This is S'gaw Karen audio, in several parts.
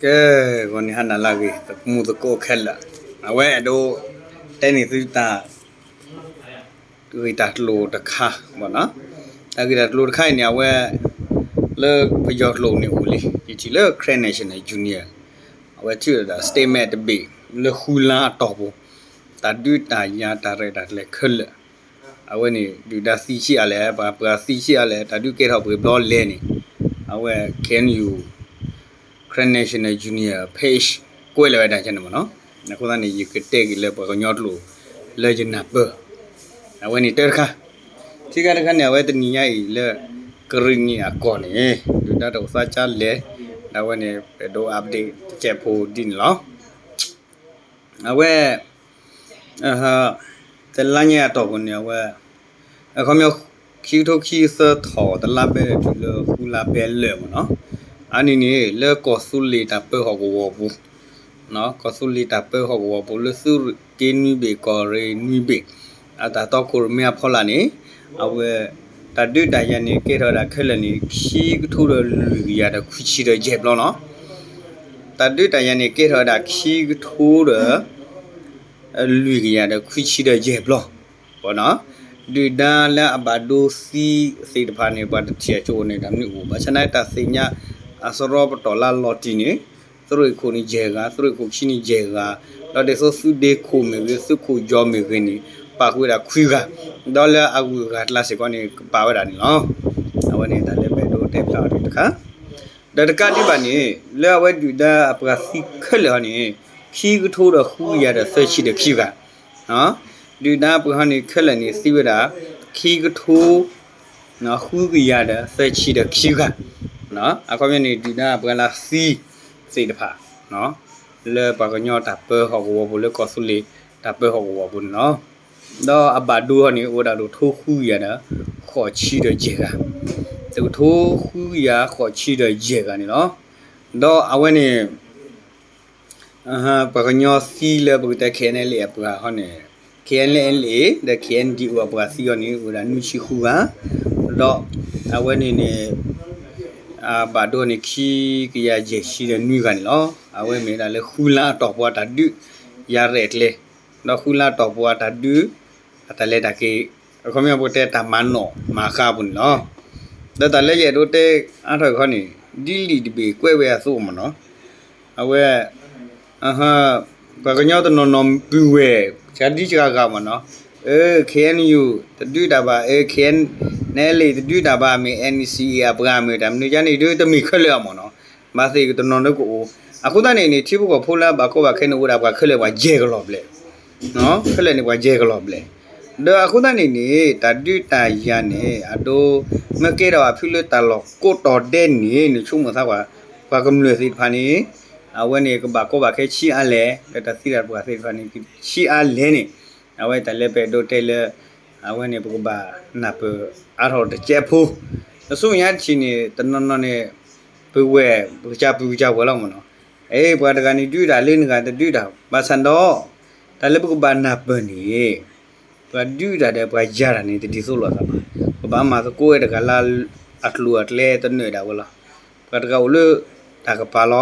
ကဲ, ဂီၤန့ၣ်ဟါနၤလၢအဂ့ၤ သမူသကိးခဲလၢာ်, အဝဲအဲၣ်ဒိးတဲန့ၢ်သုတၢ် ဂ့ၢ်တၢ်ကျိၤတခါမ့ၢ်နီၤ, တၢ်ဂ့ၢ်တၢ်ကျိၤတခါအံၤန့ၣ် အဝဲ လၢပယီၤကျိာ်န့ၣ်အိၣ်လံ, ယထံၣ်လၢ Karen National Union အဝဲထုးဒီး statement တဘ့ၣ် လၢဃုလါအတီၢ်ပူၤ တၢ်ဒုးတၢ်ယၤတၢ်ရဲၣ်တၢ်ကျဲၤခဲလၢာ်, အဝဲန့ၣ် ဒုၣ်ဒါသံဆံးအါလဲၣ်, ပှၤပှၤသံဆံးအါလဲၣ်, တၢ်ဒုးကဲထီၣ်ပှဲၤဘျီလဲၣ်န့ၣ်, အဝဲ K N U Karen National Union page ကွဲးလီၤဝဲဒၣ်န့ၣ်မ့ၢ်နီၤ, အဃိသတးန့ၣ် ယကတဲက့ၤလၢပှၤကညီကျိာ် လၢယနၢ်ပၢၢ်, အဝဲန့ၣ်တၢ်တခါ, ခံခါတခါန့ၣ် အဝဲတနံၤညါအံၤလၢ ကရ့ၣ်နံၣ်အကီၢ်န့ၣ် ဒုၣ်ဒါတအိၣ်သးကါလဲၣ်, ဒီးအဝဲန့ၣ် ပအဲၣ်ဒိး update တစဲးဖိဒ်န့ၣ်လီၤ. အဝဲ တလါညါအတီၢ်ပူၤန့ၣ် အဝဲ အခီပညီ ခံကထိခံဆံသၢထီၣ် တလါဘဲတုၤလၢဃုလါဘဲလၢာ်မ့ၢ်နီၤ, အန့ၣ်န့ၣ် လၢကီၢ်သူလ့ၤတၢ်ပၢဟီၣ်ကဝီၤပူၤ, ကီၢ်သူလ့ၤတၢ်ပၢဟီၣ်ကဝီၤပူၤ လၢသုးရ့ၣ်က့နွံဘ့ၣ် ကီၢ်ရ့ၣ်နွံဘ့ၣ် အတၢ်တီခိၣ်ရိၣ်မဲအဖီလာ်န့ၣ်, အဝဲ တၢ်ဒုးတၢ်ယၤန့ၣ် ကဲထီၣ်ဝဲဒၣ်ခဲလၢာ်န့ၣ် ခံကထိဒီးလွံၢ်ကယၤဒီးခွံဆံဒီးယဲၢ်ဘျီနီၤ, တၢ်ဒုးတၢ်ယၤန့ၣ် ကဲထီၣ်ဝဲဒၣ်ခံကထိဒီး လွံၢ်ကယၤဒီးခွံဆံဒီးယဲၢ်ဘျီ, ဒုၣ်ဒါလၢအဘၣ်ဒိသံသ့ၣ်တဖၣ်န့ၣ် ပှၤတထံၣ်အကၠိန့ၣ် တၢ်မနုၤအိၣ် ဘၣ်ဆၣ်နာ်တၢ်သ့ၣ်ညါအစရီပတီၢ်လၢလီၤတံၢ်န့ၣ်, သုးရ့ၣ်ခိၣ်န့ၣ်ယဲၢ်ဂၤ, သုးရ့ၣ်ခိၣ်ခံန့ၣ်ယဲၢ်ဂၤ, ဒီးဒ်သိးသုးဒ့ခိၣ်မ့ၢ်ဂ့ၤ သုးခိၣ်ယီၤမ့ၢ်ဂ့ၤန့ၣ် ပာ်ဃုာ်ဝဲဒၣ်ခွံဂၤ, ဒီးလၢအဂုၤအဂၤကျါစ့ၢ်ကီးန့ၣ် ကပာ်ဝဲဒၣ်န့ၣ်လီၤ. အဝဲန့ၣ်တၢ်လၢပအဲၣ်ဒိးတဲဖျါအီၤဒံးတခါ ဒီးတကးဒံးဘၣ်န့ၣ် လၢအဝဲဒုၣ်ဒါအပှၤသံခဲလၢာ်အံၤန့ၣ် ခံကထိဒီးဃုကယၤဒီးသၢဆံဒီးခံဂၤ, ဒုၣ်ဒါအပှၤဟီန့ၣ်ခဲလၢာ်န့ၣ် သံဝဲဒၣ် ခံကထိ ဃုကယၤဒီးသၢဆံဒီးခံဂၤ, အခီပညီန့ၣ် ဒုၣ်ဒါအပှၤလၢသံသ့ၣ်တဖၣ် လၢပှၤကညီတၢ်ပၢဟီၣ်ကဝီၤပူၤ လၢကီၢ်သူလ့ၤတၢ်ပၢဟီၣ်ကဝီၤပူၤန့ၣ်လီၤ. ဒီးအဘၣ်ဒိဟီန့ၣ် အိၣ်ဝဲဒၣ်တကထိဃုကယၤဒီးဃိးဆံဒီးယဲၢ်ဂၤ, တကထိဃုကယၤဃိးဆံဒီးယဲၢ်ဂၤန့ၣ်လီၤ. ဒီးအဝဲန့ၣ် ပှၤကညီသံလၢပကတဲ K N L A အပှၤဟီန့ၣ်, K N L A ဒီး K N D O အပှၤသံအီၤန့ၣ် အိၣ်ဝဲဒၣ်နွံဆံဃုဂၤ, ဒီးအဝဲန့ၣ်န့ၣ် အဘၣ်ဒိန့ၣ် ခံကယၤယဲၢ်ဆံဒီးနွံဂၤန့ၣ်လီၤ. အဝဲမ့ၢ်ဝဲဒၣ်လၢဃုလါအတီၢ်ပူၤအတၢ်ဒုးယၤရဲၣ်ကျဲၤ, ဒီးဃုလါအတီၢ်ပူၤအတၢ်ဒုး အတၢ်လဲၤတၢ်က့ၤ, အခီပညီပကတဲတၢ်မၤနီၣ်မၤဃါအပူၤန့ၣ်လီၤ. ဒီးတၢ်လၢယအဲၣ်ဒိးတဲအါထီၣ်အံၤခီန့ၣ် ဒ်လံာ်တဘ့ၣ်ကွဲးဝဲအသိးမ့ၢ်နီၤ, အဝဲ ပှၤကညီတနီၤနီၤပုၢ်ဝဲၢ် စှၤဒံစှၤဂၤမ့ၢ်နီၤ, အၢ K N U တဒုးတၢ်ဘၣ်, အၢ K N L A တဒုးတၢ်ဘၣ်, မ့ၢ် N C A အပှၤမ့ၢ်တၢ်မနုၤကါန့ၣ် ဒ်တမ့ၢ်ခဲလၢာ်အမ့ၢ်နီၤ, ဘၣ်သ့ၣ်တနီၤနီၤကအိၣ်, အဃိသတးန့ၣ်န့ၣ် ထံဖိကီၢ်ဖိလၢအဘၣ်ကီဘၣ်ခဲန့ၣ် အိၣ်ဝဲဒၣ်ပှၤခဲလၢာ်ပှၤယဲၢ်ကလီၤဘျဲၣ် ခဲလၢာ်န့ၣ်ပှၤယဲၢ်ကလီၤဘျဲၣ်, ဒီးအဃိသတးန့ၣ်န့ၣ် တၢ်ဒုးတၢ်ယၤန့ၣ် အဒိ မ့ၢ်ကဲထီၣ်အဖုလၢတၢ်လီၢ်ကိးတီၤဒဲးန့ၣ် နဆိကမိၣ်သးပှၤ ပှၤကမျၢၢ်သ့ၣ်တဖၣ်န့ၣ် အဝဲန့ၣ်ကဘၣ်ကီဘၣ်ခဲဆံးအါလဲၣ်, ဒီးတၢ်သံတၢ်ပှၢ်သ့ၣ်တဖၣ်န့ၣ် ဆံးအါလဲၣ်န့ၣ် အဝဲတၢ်လၢပအဲၣ်ဒိးတဲလၢ အဝဲန့ၣ်ပကဘၣ်နၢ်ပၢၢ်အါထီၣ်တကဲးဖိ, နဆိကမိၣ်ညါတထံၣ်န့ၣ် တနီၤနီၤန့ၣ် ပုၢ်ဝဲၢ် ပကစၢ်ပုၢ်ကစၢ်ဝဲၢ်လီၤမ့ၢ်နီၤ, အ့ ပှၤတဂၤန့ၣ်ဒုးတၢ်လၢနဂၤတဒုးတၢ် ဘၣ်ဆၣ်ဒီး တၢ်လၢပကဘၣ်နၢ်ပၢၢ်န့ၣ် ပှၤဒုးတၢ်ဒီးပှၤယၤတၢ်န့ၣ် တဒ်သိးလိာ်သးဘၣ်, ပဘၣ်မၤသကိးဝဲတဂၤလၢအကျိၤအကျဲတနၢၤဒၣ်ဝဲလီၤ. ပှၤတဂၤအိၣ်လၢတၢ်ကပၤလီၤ,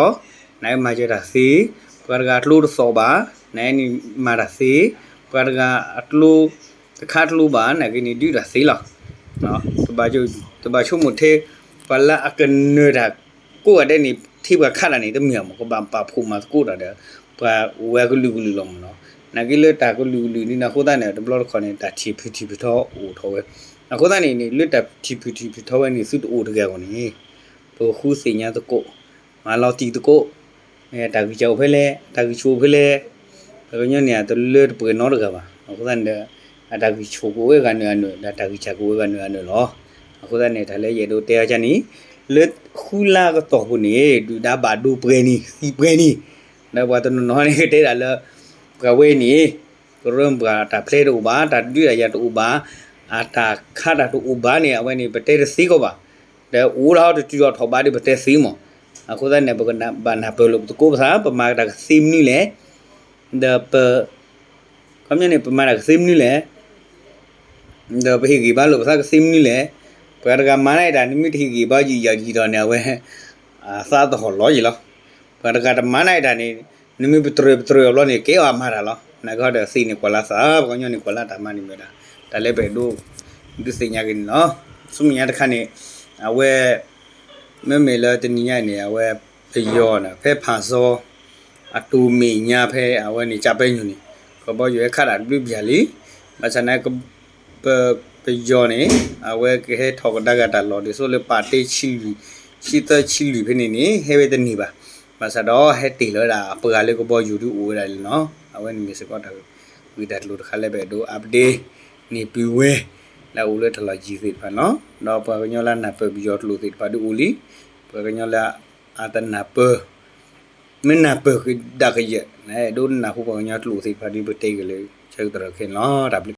နမၤစၢၤတၢ်သ့, ပှၤတဂၤအကျိတသီၣ်ဘၣ်, နမၤတၢ်သ့, ပှၤတဂၤအကျိတခါကျိဘၣ် နာ်က့န့ၣ်ဒုးတၢ်သ့လီၤ. တဘၣ်ဆိကမိၣ်ထဲ ပှၤလၢအကနၢၤတၢ်ကိးဂၤဒဲးန့ၣ် ထဲပှၤခးတၢ်န့ၣ် တမ့ၢ်မ့ၢ် ကဘၣ်ပာ်ဖှိၣ်မၤသကိးတၢ်ဒီး ပှၤအိၣ်ဝဲကလုာ်ကလုာ်လီၤမ့ၢ်နီၤ. နာ်က့လၢတၢ်ကလုာ်ကလုာ်န့ၣ် အဃိသတးန့ၣ် တဘျီတခီၣ်န့ၣ် တၢ်ထံၣ်ဖုၣ်ထံၣ်ဖုၣ်ထီအိၣ်ထီၣ်ဝဲ, အဃိသတးန့ၣ်န့ၣ် လၢတၢ်ထံၣ်ဖုၣ်ထံၣ်ဖုၣ်ထီဝဲန့ၣ် သုတအိၣ်တဂ့ၤအဂီၢ်န့ၣ် ပဃုသ့ၣ်ညါသကိး, မၤလီၤတံၢ်သကိး, မ့ၢ်တၢ်ဂံၢ်စၢ်အိၣ်ဖဲလဲၣ်, တၢ်ဂံၢ်ဆူၣ်အိၣ်ဖဲလဲၣ်, ပှၤကညီန့ၣ်တလၢတပှဲၤနီတဂၤဘၣ်. အဃိသတးန့ၣ်ဒီး အတၢ်ဂံၢ်ဆူၣ်ကအိၣ်ဝဲဂၤနုာ်အနုာ် ဒီးတၢ်ဂံၢ်စၢ်ကအိၣ်ဝဲဂၤနုာ်အနုာ်လီၤ. အဃိသတးန့ၣ် တၢ်လၢယအဲၣ်ဒိးတဲအီၤကန့ၣ် လၢဃုလါကတီၢ်ပူၤန့ၣ် ဒုၣ်ဒါဘၣ်ဒိပှဲၤန့ၣ် သံပှဲၤန့ၣ်, ဒီးပှၤတနီၤနီၤန့ၣ်ကတဲဒၣ်လၢ ပှၤဝဲန့ၣ် ကရၢပှၤတၢ်ဖျဲးတအိၣ်ဘၣ်, တၢ်ဒုးတၢ်ယၤတအိၣ်ဘၣ်, အတၢ်ခးတၢ်တအိၣ်ဘၣ်န့ၣ် အဝဲန့ၣ်ပတဲတသ့ကီးဘၣ်. ဒီးအိၣ်ဒၣ်ဟီတတုၤအီၤထီၣ်ဘးဒီးပတဲသ့မး. အဃိသတးန့ၣ် ပကဘၣ်နၢ်ပၢၢ်လိာ်ပသကိးပသး ပမၤတၢ်ကသ့မနုၤလဲၣ်, ဒီးပ ခီပညီန့ၣ် ပမၤတၢ်ကသ့မနုၤလဲၣ်, ဒီးပဟ့ၣ်ဂံၢ်ဘါလိာ်ပသးကသ့မနုၤလဲၣ်. ပှၤတဂၤမၤန့ၢ်တၢ် နမ့ၢ်တဟ့ၣ်ဂံၢ်ဘါယံာ်ယံာ်ဒီးန့ၣ် အဝဲ သးတဟီၣ်လီၤယံာ်လီၤ. ပ ပှၤတဂၤတမၤနၢၤတၢ်န့ၣ် နမ့ၢ်ပတြၢၤပတြၢၤအီၤဘျီန့ၣ် ကဲအီၤအမၤတၢ်လီၤ. နာ်က့ဒီးသ့ၣ်န့ၣ်ကွၢ်လၢသး ပှၤကညီန့ၣ်ကွၢ်လၢတၢ်မၤန့ၣ်မ့ၢ်ဒၣ် တၢ်လၢပအဲၣ်ဒိး ဒုးသ့ၣ်ညါက့ၤန့ၣ်လီၤ. ဆူမဲာ်ညါတခါန့ၣ် အဝဲ မ့မ့ၢ်လၢတနံၤညါအံၤန့ၣ် အဝဲ ပယီၤန့ၣ် ဖဲဖၣ်စီ အတိၢ်မဲာ်ညါဖဲအဝဲန့ၣ် ကၠၣ်ပဲညိၣ်န့ၣ် ကဘီယူၤဟဲခးတၢ်တဘျုးဘျၣ်လံ. ဘၣ်ဆၣ်န့ၣ် ပ ပယီၤန့ၣ် အဝဲကဟဲထီၣ်ကဒါက့ၤတၢ်လီၢ်ဒ်သိးလၢပာ်တ့ဆံလွံၢ် ဆံသၢဆံလွံၢ်ဖဲန့ၣ်န့ၣ် ဟဲဝဲတန့ၢ်ဘၣ်. ဘၣ်ဆၣ်ဒီးဟဲတ့ၢ်လီၤဝဲဒၣ်အပှၤလၢကဘီယူၤဒုးအိၣ်ဝဲဒၣ်န့ၣ်လီၤ. အဝဲန့ၣ်မ့ၢ်စ့ၢ်ကီးတၢ်ဂ့ၢ်တၢ်ကျိၤတခါလၢပအဲၣ်ဒိး update န့ၢ်ပုၢ်ဝဲၢ် လၢအအိၣ်လၢတၢ်လီၢ်ယံၤသ့ၣ်တဖၣ်န့ၣ်လီၤ. ဒီးပှၤကညီလၢနၢ်ပၢၢ်ပယီၤကျိာ်သ့ၣ်တဖၣ်ဒုးအိၣ်လံ. ပှၤကညီလၢအတနၢ်ပၢၢ် မ့ၢ်နၢ်ပၢၢ်ကဒါကယဲၢ် ဒိးနၢ်ဟူပှၤကညီကျိာ်သ့ၣ်တဖၣ်ဒုး ပတဲက့ၤလၢဆၢကတီၢ်ခဲအံၤန့ၣ်လီၤ. တၢ်ဘျုး